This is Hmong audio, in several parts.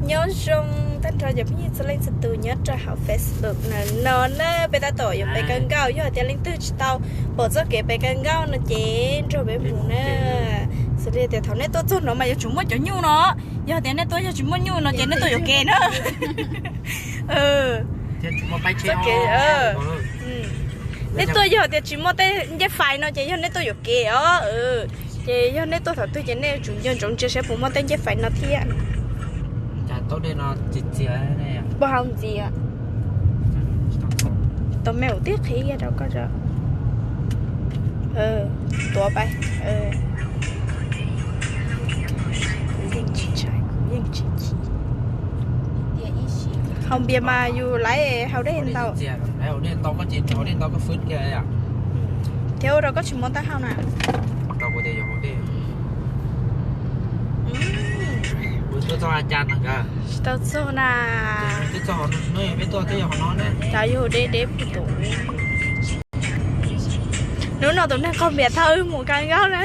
Nyob zoo tag nrho cov phooj ywg txhua leej txhua tus nyob rau hauv Facebook na, no na peb tab tom yuav pem kawg nkaus, yog hais tias leej twg tsis tau pom txoj kev pem kawg nkaus no ces nrog peb mus na. Xws li tias thaum nej tuaj txog no mas yuav tsum muaj cov nyuj no, yog tias nej tuaj yog tsis muaj nyuj no ces nej tuaj yuam kev na. Txoj kev, nej tuaj yog tias tsis muaj tej ncej fais no ces yog nej tuaj yuam kev os. Ces yog nej tuaj thaum twg ces nej tsum nco ntsoov ntsia saib puas muaj tej ncej fais no thiab. Puas hau ntxiv? Tau me ua tib qhib rau koj. Tuav pais. Kuv yeej tsis ntshai, kuv yeej tsis chim. Haus npias mas yus laiv haus dej ntau. Thiab ua rau koj tsis muaj taub hau na. Tsis tau txog na. Cov yug deb deb puag tus. Hnub no tus neeg qaug npias thawj wb mus kawg nkaus na.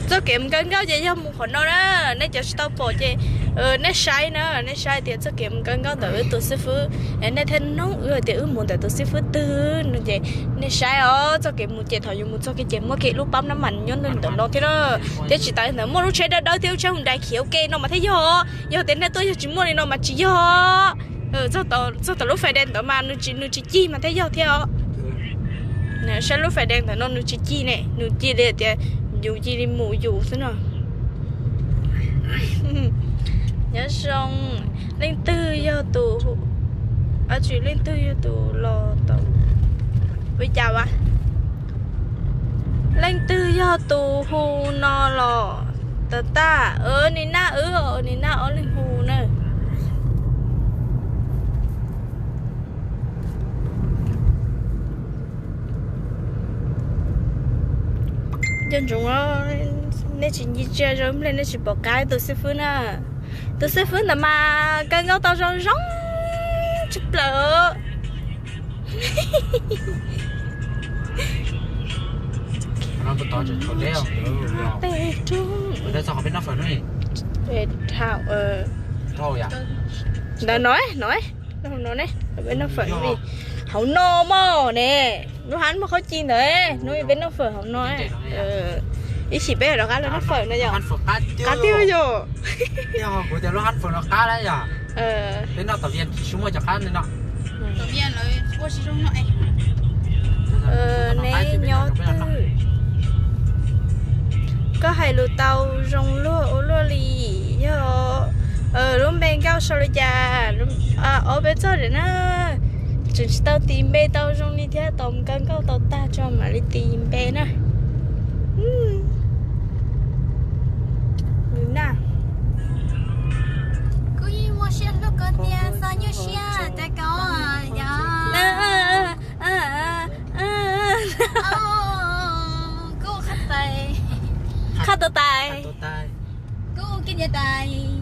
Txoj kev mus kawg nkaus ces yog mus qhov no na, nej cov tsis tau pom ces nej saib na, nej saib tias txoj kev mus kawg nkaus ntawm wb tus xib fwb, nej thiaj nug wb tias wb mus ntawm tus xib fwb twg no ces nej saib os, txoj kev mus ces thaum yus mus txog kiag ces muaj kiag lub pab nab mas nyob ntawm no thiab na. Thiab tsis tas li ntawd muaj lub tsheb dawb dawb thiab lub tsheb Hyundai khiav ua ke no mas thiaj yog. Yog tias nej tuaj yog tsis muaj li no mas tsis yog. Txog tau lub fais dee ntawd mas nws tsis cig mas thiaj yog thiab os. Saib lub fais dee ntawm no nws tsis cig ne, nws cia li tias yus cia li mus yus xwb no. Nyob zoo, leej twg yog tus, tsis, leej twg yog tus los tau, ua cas a? Leej twg yog tus hu no los tau tag? Nim na wb, nim na ob leeg hu na. Nco ntsoov, nej tsis nci tsiaj zoo nplej nej tsis pom qab tus xib fwb na. Tus xib fwb ntawd mas kawg nkaus tau zoo zoo tshaj plaws. Ntawm no, no, no ne, peb noj fawm hauv no mog ne. Lub hab muaj khaub ci ntawd, hnub peb noj fawm hauv no. Ib chim peb rov qab los noj fawm no yom. Qab tiag yom. Neb nyob twg? Koj hais lus tau zoo luag ua luaj li. Yog lub npe nkauj sau li cas? Ob peb txoj na, tseem tsis tau tis npe tau zoo li thiab, tos mus kawg nkauj tau tag tso mam li tis npe na. Nws na. Kuv yeej muaj siab hlub koj tiag, txhob nyuaj siab, tes koj yog. Kuv qhab tais. Qhab tus tais. Kuv kiv niam tais.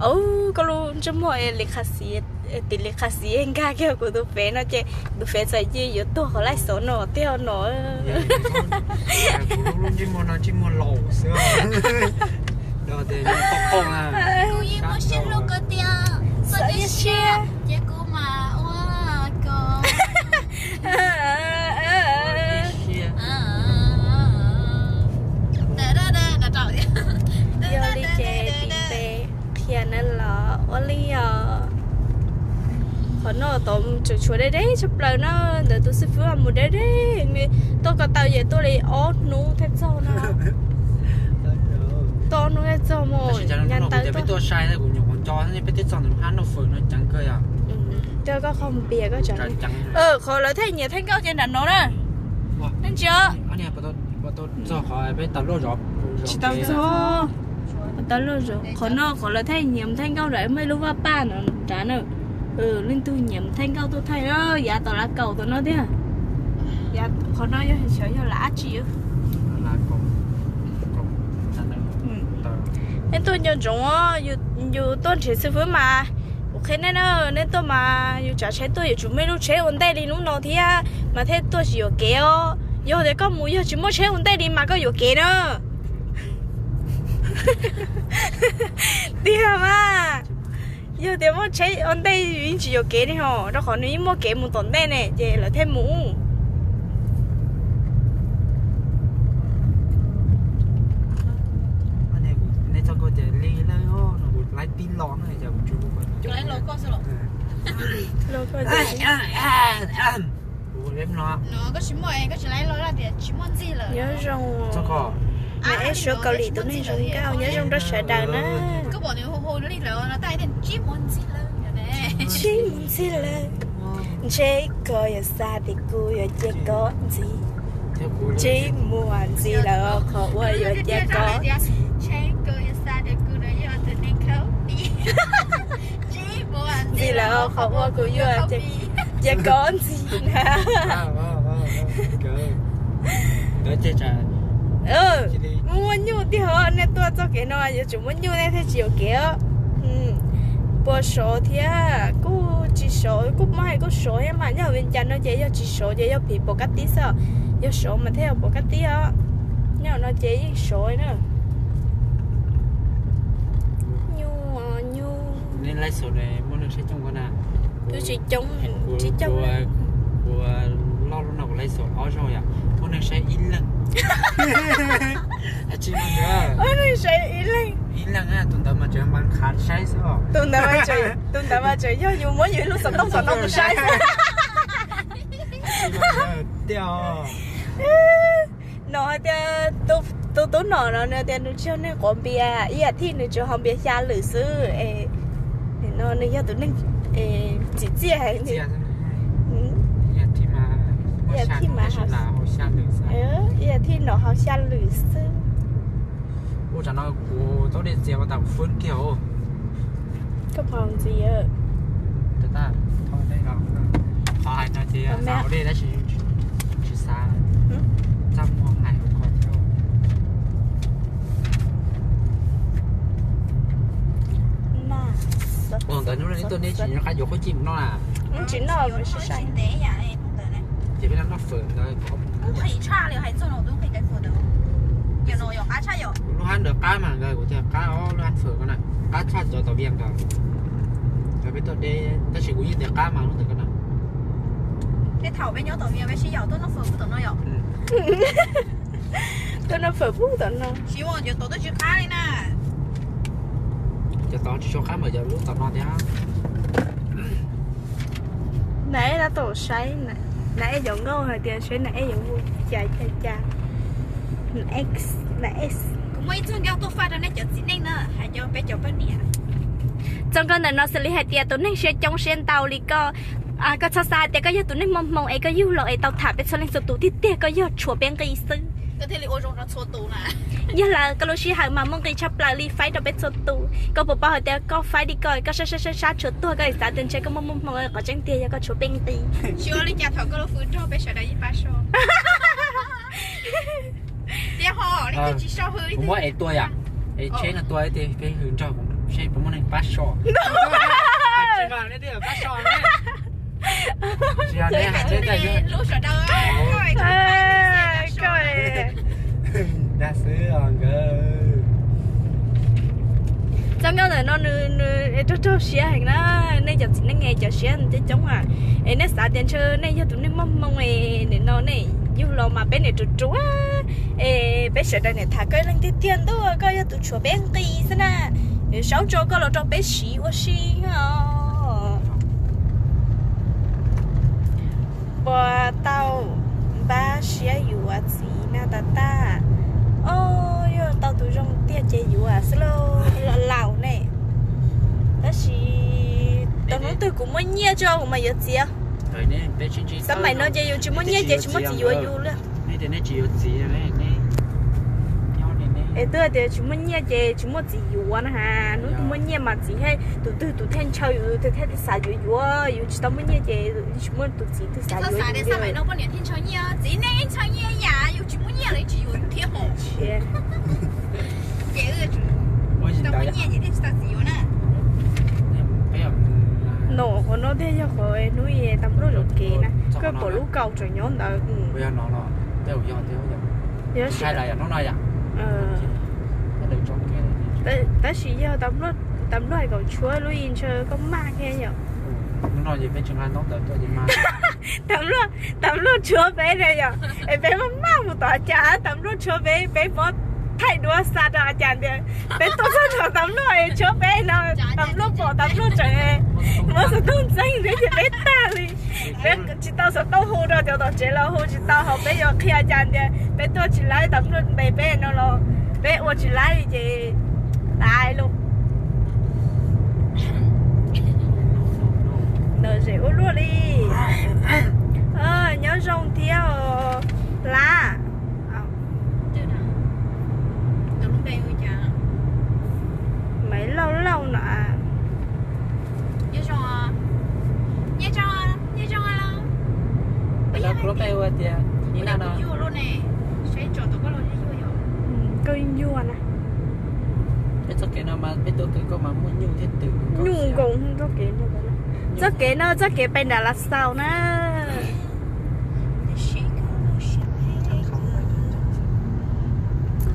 Au, koj lub ntsej muag li qha xis, tis li qha xis nkag kiag kuv tus fev no ces tus fev txawm cia yuav tuag qhov laij xov no tiag no. Kuv lub ntsej muag no ntsej muag laus xwb. Kuv yeej muaj siab hlub koj tiag, txhob nyuaj siab, ces kuv mam ua koj. Yog li ces tis npe qhia na los ua li os. Qhov no tod tseem tshuav deb deb tshaj plaws na, ntawm tus xib fwb mus deb deb, tuaj ko taw ces tuaj li ob hnub thiaj txog no. Tuaj ob hnub thiaj txog mus, nyav ntawd tuaj. Peb tuaj sai, kuv nyuam qhuav nco peb twb txog ntawm lub hab noj fawm no ceev kawg yom. Coj koj qhov npias koj tseem, qhov lawv thaij nyiam thaij nkauj ces nram no na. Nej ntsia. Tsis tau txog, tau luaj zov, qhov no qhov lawv thaij nyiam thaij nkauj nram muaj ib lub vaj paj no nrad na. Leej twg nyiam thaij nkauj tuaj thaij, yav tom lav kaum tom no thiab. Qhov no yog xyov yog lav dab tsi. Nej tuaj nco ntsoov, yus tuaj nrhiav xib fwb mas kuv Qhia nej na, nej tuaj mas yus tsav tsheb tuaj yuav tsum muaj ib lub tsheb ua ntej li lub no thiab mas thiaj tuaj tsis yuam kev os. Yog tias koj mus yog tsis muaj tsheb ua ntej li mas koj yuam kev na. Tiag mas, yog tias muaj tsheb ua ntej yeej tsis yuam kev li hos, rau qhov nws yeej muaj kev mus tom ntej ne ces lawv thiaj mus. Nyob zoo, nws eb suav Kaus Lim tus neeg zoo nkauj, nyob zoo rau sawv daws na. Tsis mus ntxhi lawm, ntshe koj yuav xav tias kuv yuav cia koj ntxiv. Tsis mus ntxhi lawm, qhov uas yuav cia koj ntxhi lawm, qhov uas kuv yuav cia koj ntxiv na. Muaj nyuj tiag hos, nej tuaj txoj kev no yuav tsum muaj nyuj nej thiaj tsis yuam kev os. Puas sov thiab? Kuj tsis sov, kuj muab hais kuj sov thiab mas, nyob Vias Cas no ces yog tsis sov ces yog phim pom kab tib xwb, yog sov mas thiaj pom kab tib os. Nyob no ces yeej sov na. Nyuj, nyuj. Twb tsis coob, tsis coob. Kuv loj lub no kuv laiv xaus ob zaug yom, muaj neeg saib ib leeg. Muaj neeg saib ib leeg. Ib leeg, tus ntawd mas tseem npa qha saib xwb. Tus ntawd, tus ntawd mas tseem yog yus muab yus ib lub xov tooj xov tooj mus saib xwb. Tiag. No hais tias tus tub nom no nws tias nws tsis yog neeg quav npias, ib yam thiab nws tsuas haus npias xya lwm xwb. No nws yog tus neeg tsim txiaj heev li. Ib yam thiab mas, ib yam thiab nom haus xya lwm xwb. Ua tsam no kuv tau dej txias ua tas kuv fwb kiag os. Koj pom ntxiv. Qhov hais no ces xav ua dej tab sis tsis xav txaj muag hais hauv ko thiab. Ua ntawd hnub no nej tuaj nej tsis nco qab yuav qhob cij mus noj na? Tsis noj, ces peb noj fawm ntawd. Lub hab ntawd qab mas nkawd, kuv tias qab os, lub hab fawm ko na, qab tshaj cov tom Vias nkawd. Cov peb tuaj deb tab sis kuv yeej tias qab mas lub ntawd ko na. Tej thaum peb nyob tom Vias peb sib yaum tuaj noj fawm pub tom no yom. Tuaj noj fawm pub tom no. Tsis ua cov tod twb tsis qab li na. Cov tod tsis tshua qab mas cov lub tom no thiab. Na eb tab tom saib, na eb yuav nkauj hais tias saib na eb yuav hu cas cas cas. Na eb, na eb. Kuv muaj ib txoj nkauj tuaj faj rau nej cov txiv neej na, hais cov peb cov poj niam. Txoj nkauj ntawm no xws li hais tias tus neeg siab coob siab ntau li koj, koj txhob xav hais tias koj yog tus neeg muaj hmoo es koj yug los es tau tham peb txhua leej txhua tus tiag tiag, koj yog tshuav peb nqi xwb. Yog lawm koj lub sij hawm mas muaj nqi tshaj plaws li, faib rau peb txhua tus. Koj puas paub hais tias koj faib li koj, koj sab sab sab sab tshuav tuag, koj xav tias ntshe koj muaj muaj hmoo, qhov tseeb tiag yog koj tshuav peb nqi. Tsis ua li cas thaum koj lub fwv nrog peb sawv daws yeej pab so. Tiag hos, leej twg tsis so hws leej twg. Kuv muab es tua yom, es tsheb no tua tias peb hws nrog seb puas muaj neeg pab so. Tsis leej twg pab so ne. Tsis yog ne, hais tsheb tiag, lub sawv daws. Dag xwb os nkawd. Txoj nkauj ntawm no nws, nws raug raug siab heev na. Nej cov txiv neej cov siab coob coob a. Es nej xav tias ntshe nej yog tus neeg muaj hmoo es nim no nej yug los mas peb niam ruam ruam es peb sawv daws niam tham koj ib leeg tiag tiag ntuj, koj yog tus tshuav peb nqi xwb na. Saub tso koj los rau peb siv ua si os. Puas tau npaj siab yuav txiv na tas tas. Os, yog tau tus zoo tiag ces yuav xwb lauj, laus ne. Tab sis tau hnub twg kuv muaj nyiaj tso kuv mam yuav txiv. Xav maim no ces yus tsis muaj nyiaj ces tsis muaj txiv yuav yus li. Es twb tias tsis muaj nyiaj ces tsis muaj txiv yuav na ha. Hnub twg muaj nyiaj mas txiv thiaj, tus twg tus thiaj ntshaw yus, tus thiaj xav yuav yuav, yus tsis tau muaj nyiaj ces tsis muaj tus txiv twg xav yuav yus li. Peb No qhov no thiaj yog qhov hnub tas npluaj zaum kev na, koj pom lub kaus tseem nyob ntawd. Tab sis yog tas npluaj hais kom tshuab lub i ntshe koj maj thiab yom. Tas npluaj tshuab peb na yom, es peb maj maj mus tom a cas tas npluaj tshuab peb, peb muab thaij duab xa rau a cas tias peb tuaj txog thaum tas npluaj tshuab peb no, tas npluaj pom tas npluaj tseem muab xov tooj ntxeeb peb ces peb tag li. Peb tsis tau xov tooj hu rau cov tom tsev los hu tsis tau, ho peb yuav qhia a cas tias peb tuaj tsis laib tas npluaj ntes peb no los peb ua tsis laib li ces tag lauj. Ntawm zem ua luaj li. Nyob zoo thiab os Lab. Maiv Lauj Lauj no. Koj nyuaj na. Peb txoj kev no mas peb tuaj kawg koj mas muaj nyuj thiab twm. Nyuj nkaus txoj kev no, txoj kev no txoj kev pem nram Las Xaus na.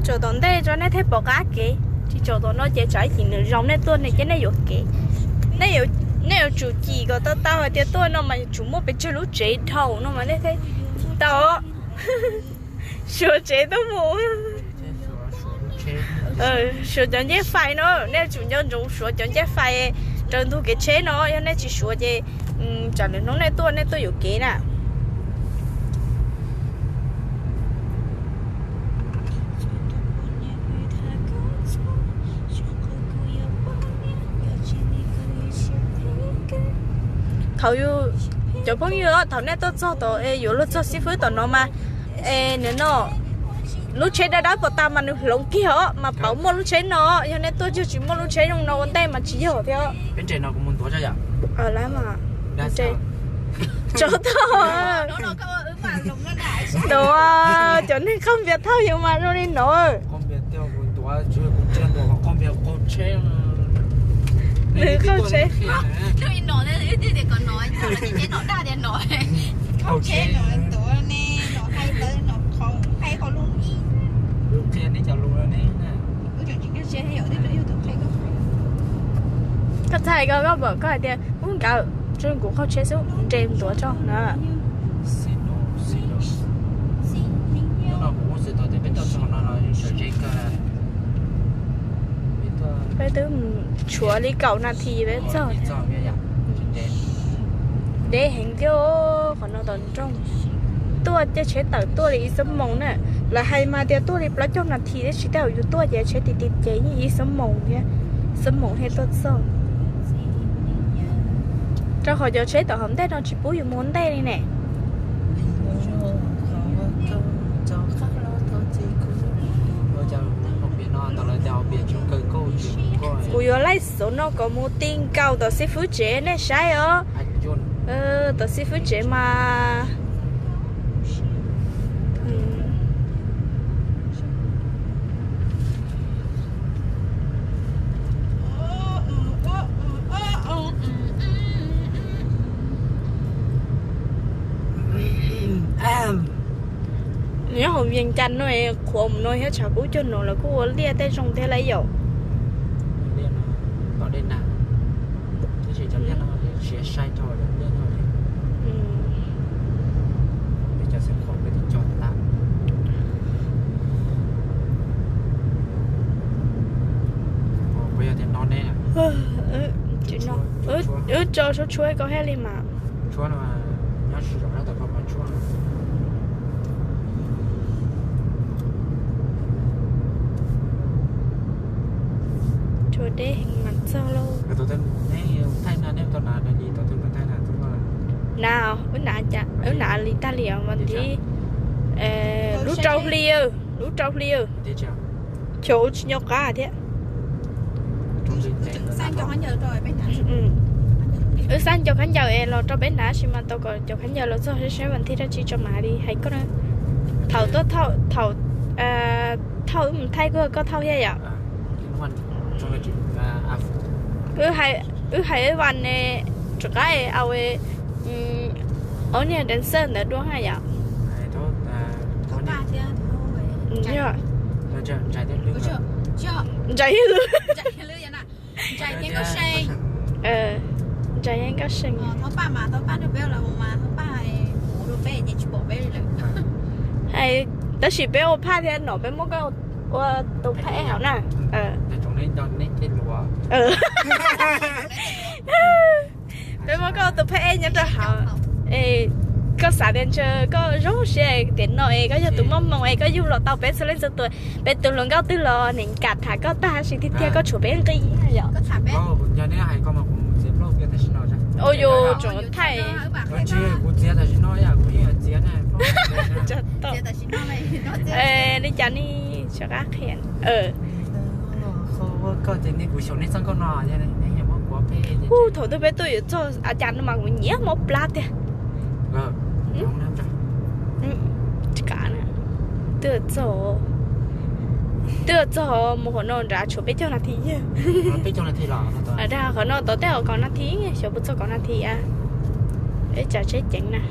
Tsaum tom ntej tso nej thiaj pom qab kev, tsis tsaum tom no ces tsam ib chim nws zoo nej tuaj nej ces nej yuam kev. Nej yuav tsum cim kom tau tau hais tias tuaj no mas yuav tsum muaj pes tsawg lub tsev dhau no mas nej thiaj cim tau. Suav tsev tuaj mus. Suav cov ncej fais no, nej yuav tsum nco ntsoov suav cov ncej fais raws ntug kev tsheb no, yog nej tsis suav ces tsam lwm hnub nej tuaj nej tuaj yuam kev na. Thaum yus, cov phooj ywg, thaum nej tuaj txog tom es yuav luag txog xib fwb tom no mas, es nws no lub tsheb dawb dawb pom tas mas nws hloov kiag os, mas pauv muaj lub tsheb no, yog nej tuaj tsis muaj lub tsheb zoo no ua ntej mas tsis yog thiab. Tso tau. Ntuav, cov neeg qaug npias thauj yus mas zoo li no. Nws qaug tsheb. Koj txhais ko koj pom koj hais tias ub nkawd tsuas kuv qaug tsheb xwb nres ntuav tso na. Peb twb tshuav li kaum nas this peb txog. Deb heev thiab, qhov no tom nroog. Tuaj caij tsheb tawm tuaj li ib xuab moos na. Lawv hais mas tias tuaj li plaub caug nas this tab sis tej zaum yus tuaj ces tsheb ti ti ces yeej ib xuab moos thiab, xuab moos thiaj tuaj txog. Rau qhov cov tsheb tom hauv ntej no tsis pub yus mus ua ntej li ne. Kuv yuav laij xov no kom mus ti nkaus tom xib fwb tsev nej saib os. Tom xib fwb tsev mas nyob hauv Vias Cas no, qhuav mus no thiab tshav kub cuag no lawv kuj ua liaj tej zoo thiab lauj yom. Wb tso tshuab tshuab koj thiaj li mas. Tshuav deb heev mas txog lauj. Na, wb na, wb na li tag li mas nti, lub rau hli, lub rau hli, chaw tsis nco qab thiab. Wb xa cov khaub ncaws es los rau peb hnav sis mas tau kom cov khaub ncaws los txog seb seb vas thib dab tsi tso mam li hais koj na. Thaum tuaj thauj, thaum thauj wb mus thaij koj, koj thauj thiab yom. Wb hais wb vas ne, Qab au, ob niag dancer ntawd dua ha yom. Ntsais Yaj Lwm. Ntsais Yaj Nkauj See. Tab sis peb ua phaj thiab no peb muab koj ua tus phaj ej hauv na. Peb muab koj ua tus phaj ej nyob rau hauv. Koj xav tias ntshe koj zoo siab tias no es koj yog tus muaj hmoo es koj yug los tau peb txhua leej txhua tus, peb tus hluas nkauj twg los nim kam tham koj tag sis tiag tiag koj tshuav peb nqi yom. Ua yus tsoom thaij. Li cas ne, sawv qab qhia. Thaum twg peb tuaj yuav txog a cas no mas kuv nyiam mob plab tiag. Twb txog, twb txog mus qhov no nrad tshuav peb caug nas this yog. Dag qhov no tau tej kaum nas this, xyov puas txog kaum nas this a. Ib tsam tsheb ceev na.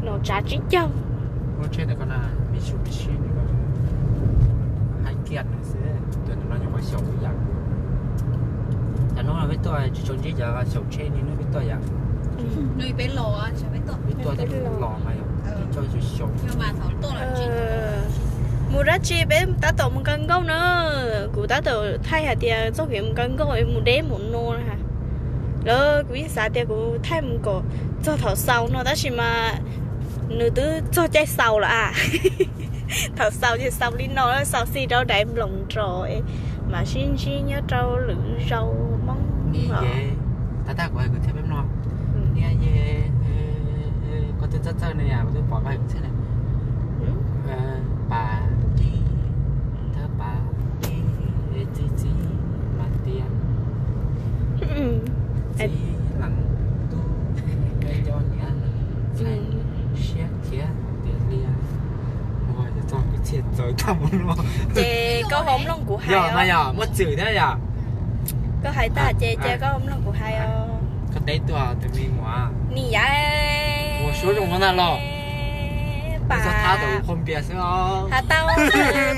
Nom tsav tsib caug. Cas no peb tuaj tsis tshua ntsib cov xyaum tsheb li no peb tuaj yom. Peb tuaj los mas yog coj xyaum xyaum. Mus dab tsi peb tab tom mus kaw nkauj na. Kuv tab tom thaij hais tias txoj kev mus kaw nkauj mus deb mus no na. Lawv kuv yeej xav tias kuv thaij mus kom txog thaum xaus no tab sis mas nws twb txog caij xaus lawm a. Thaum xaus ces xaus li no, xaus xij rau daim nploos nrog mam sib ntsib nyob rau lwm zaus Hmoob. Tab tag kuv hais kwv txhiaj peb mloog. Niam yej, koj twb txawj txawj ne, kuv twb pom koj hais kwv txhiaj ne. Pas dib, thawj pas dib, txi txiv mas tias, txiv leej tub, nco niam siab khiav tias lias. Ua yog txog kwv txhiaj txawv tag mus no. Ces koj ho mloog kuv hais os. Yog mas yog muaj txwm thiab yom. Koj hais tag ces cia koj ho mloog kuv hais os. Koj teb tuaj tus me muam. Nim yav ua suab zoo ntag los. Txog thab tau qhov npias xwb os. Has tau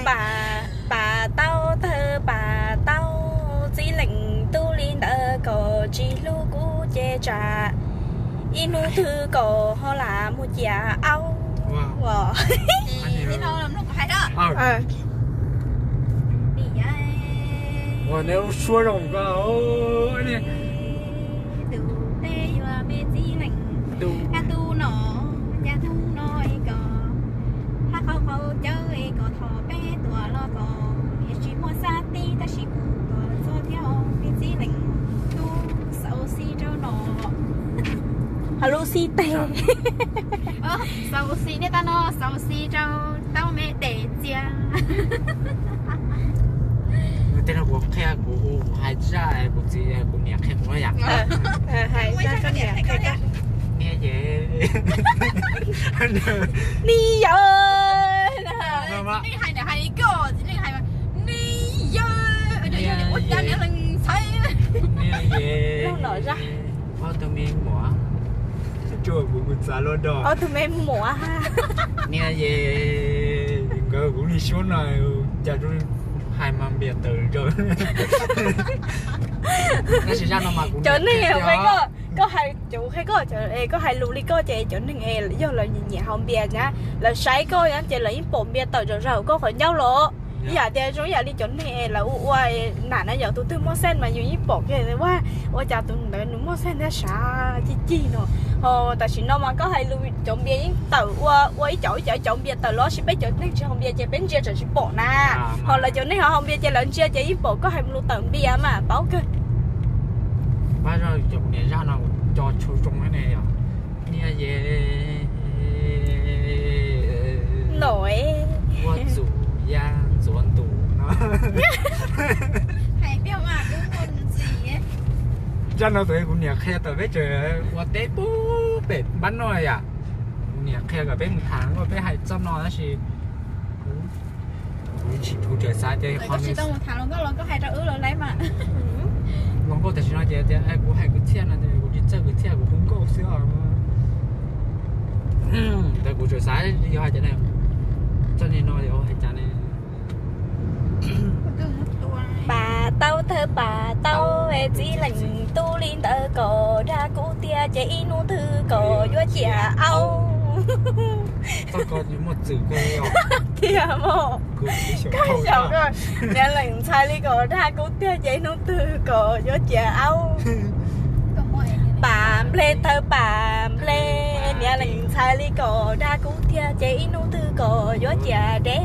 pas, pas tau tawg pas tau, txiv leej tub li ntawd kom tsis hlub kuv ces tsam ib hnub twg kom ho lam mus ciam aub. Ua neb lub suab zoo koj. Tus teb yuav me txiv leej, cas tus no, cas tus no es kom hab qhov qhov cawv es kom thov peb tuaj los kom, es tsis muaj xab tib tab sis kuv tuaj txog thiab me txiv leej tub, xauv xij rau no. Ho lub xib teg. Xauv xij niaj tab no, xauv xij rau tau me tes txias. Tej no kuv qhia kuv hais zaj kuv txiv kuv niam qhia kuv no yom. Niam yawm. Niam yawm. Niam yawm. Ob tug me muam. Ob tug me muam. Niam yawm, nkawd kuv li suab no cas hais mas npias tawm zog. Tab sis zaj no mas kuv, cov neeg, koj hais, kuv qhia koj, koj hais lus li koj ces cov neeg es yog lawv nyiam nyiam haus npias na, lawv saib koj na ces lawv yeej pom npias tawm zom zaws koj qhov ncauj los. Ib yam tias zoo ib yam li cov neeg es lawv ua ua nam na yom, tus twg muaj xeej mas yus yeej pom kiag ua, ua cas tus ntawd nws muaj xeej thiab sav cig cig no. Ho tam sim no mas koj hais lus cov npias yeej tawm ua, ua ib cov ib cov ib cov npias tawm los sis peb cov neeg tsis haus npias ces peb ntsia tseem tsis pom na. Ho lawv cov neeg ho haus npias ces lawv ntsia ces yeej pom koj hais lus tawm npias mas paub kawg. Pab zaj, cov kuv niam zaj no kuv nco tshua zoo ne yom. Niam yawm. No, ua txuj ya ntxuav ntus no. Hais tiag mas kuv ua ntxim. Zaj no tau kuv niam qhia tawm peb tseem ua teb pub pem npab no yom. Kuv niam qhia kom peb mus tham no peb hais txoj no tab sis kuv Kuv tsis, kuv tseem xav tias koj tsis tau mus tham hluas nkauj los koj hais rau wb los lawm mas. Hluas nkauj tam sim no ces tias kuv hais kwv txhiaj no ces kuv tsis txawj kwv txhiaj, kuv hu nkauj xwb os. Ntawd kuv tseem xav yog hais tias ne, txoj niag no yog hais cas ne. Pas tau thawj pas tau es txiv leej tub li ntawd kom dag kuv tiag ces ib hnub twg kom yuav ciam aub. Tiag mog. Koj xyaum koj niam leej ntxhais li kom dag kuv tiag ces ib hnub twg kom yuav ciam aub. Pas nplej thawj pas nplej, niam leej ntxhais li kom dag kuv tiag ces ib hnub twg kom yuav ciam deb.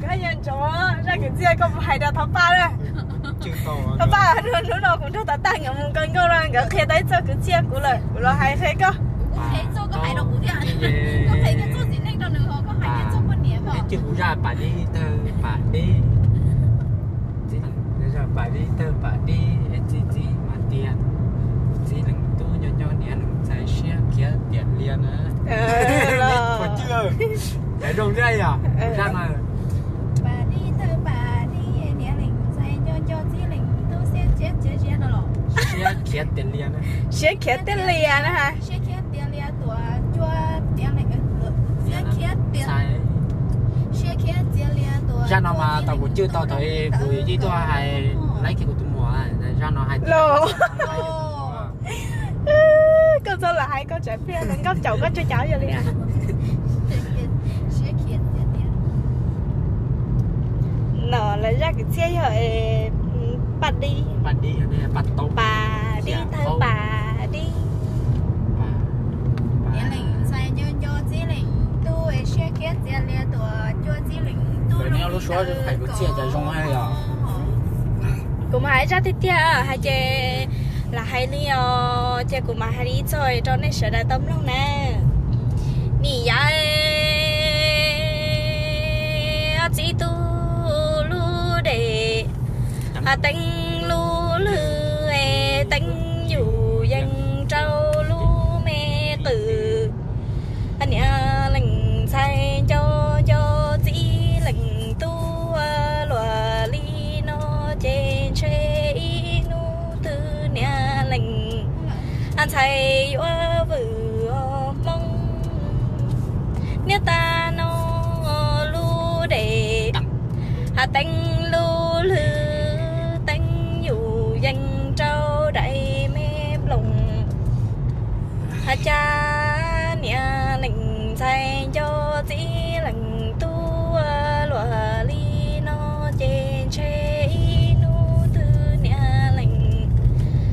Koj yog ntsoov zaj kwv txhiaj koj mus hais rau thov paj na. Thov paj, hnub no kuv nrog tom tag nkawd mus nkaug nkauj no nkawd qhia tau ib txoj kwv txhiaj kuv lawm kuv los hais qhia koj. Ces kuv zaj pas dib thawj pas dib, zaj pas dib thawj pas dib es txiv txiv mas tias txiv leej tub nco nco niam leej ntxhais siab khiav tiam lias na. Ua zoo thiab yog zaj no. Siab khiav tiam lias na. Siab khiav tiam lias na. Zaj no mas tau kuv cwj tau thaum kuv yeej tuaj hais laib kiag kuv tus muam, zaj no hais tias koj txhob lam hais koj tseem pliag nkauj caum koj tsuag cav yog li. No lawv zaj kwv txhiaj yog pas dib, pas dib thawj pas dib. Lub suab hais kwv txhiaj cas zoo yom. Kuv mas hais zaj tiag tiag hais ces lam hais li os, ces kuv mas hais li txog rau nej sawv daws tau mloog na. Nim yam ob txiv tub lub dej, teeb lub hlwb, teeb yus yees rau lub me qwm. Niam leej ntxhais nco nco txiv leej tub luag li no ces ntshe ib hnub twg niam leej ntxhais yuav vwm hmoo. Niam tas no lub dej, teeb lub hlwb, teeb yus yees rau daim me nplooj. Cas niam leej ntxhais nco txiv leej tub luag li no ces ntshe ib hnub twg niam leej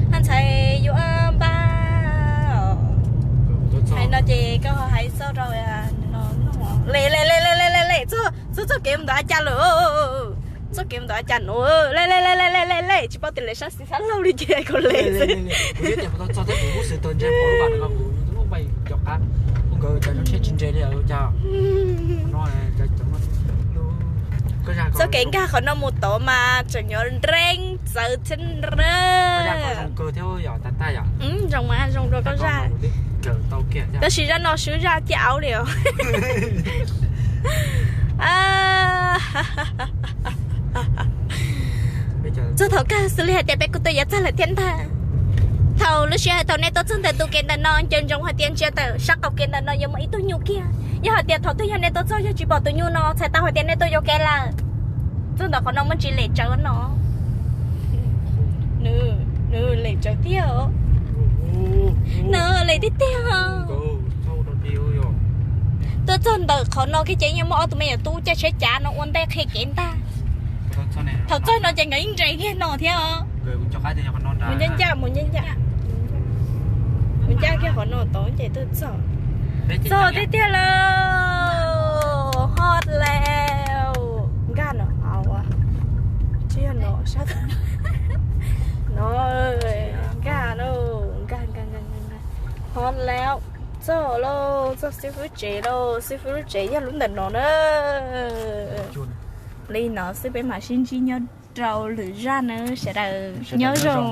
ntxhais yuav npaj. Hais no ces koj hais txog rau le le le le le le txog txog txoj kev mus ntawm a cas lawm. Txoj kev mus ntawm a cas no le le le le le le le tsis paub tias le sab xis sab laug li ces koj le xwb. Txoj kev nkag qhov no mus tod mas tseem nyob nreeb txawv thiab. Zoo mas zoo dua koj zaj. Tab sis zaj no swb zaj ciaj aub li os. Txog thaum kawg xws li hais tias peb kuj tuaj yuav txog lawm thiab ntag. Thaum lub sij hawm thaum nej tuaj txog ntawm tus kev ntawm no nco ntsoov hais tias ntsia tawm sab qaum kev ntawm no yuav muaj ib tug nyuj kiag. Yog hais tias thaum twg yog nej tuaj txog yog tsis pom tus nyuj no txhais tau hais tias nej tuaj yuav kev lawm. Txog ntawm qhov no muaj tsis lem tsawv no. Nws lem tsawv tiag. Nws lem tiag tiag. Tuaj txog ntawm qhov no kiag ces yeej muaj ob tug me nyuam tub caij tsheb cav no ua ntej qhia kev ntag. Thaum txog no ces nkawd yeej nres kiag no thiab os. Mus ncaj ncaj, mus ncaj ncaj. Mus ncaj kiag qhov no tod ces twb txog. Txog tiag tiag lawm. Hot leo. Nkag no, tsis yog no, sab no. Nkag no, nkag nkag nkag nkag. Hot leo. Txog lauj, txog xib fwb tsev lauj, xib fwb lub tsev yog lub ntawm no na. Li no xwb peb mam sib ntsib nyob rau lwm zaj na sawv daws, nyob zoo.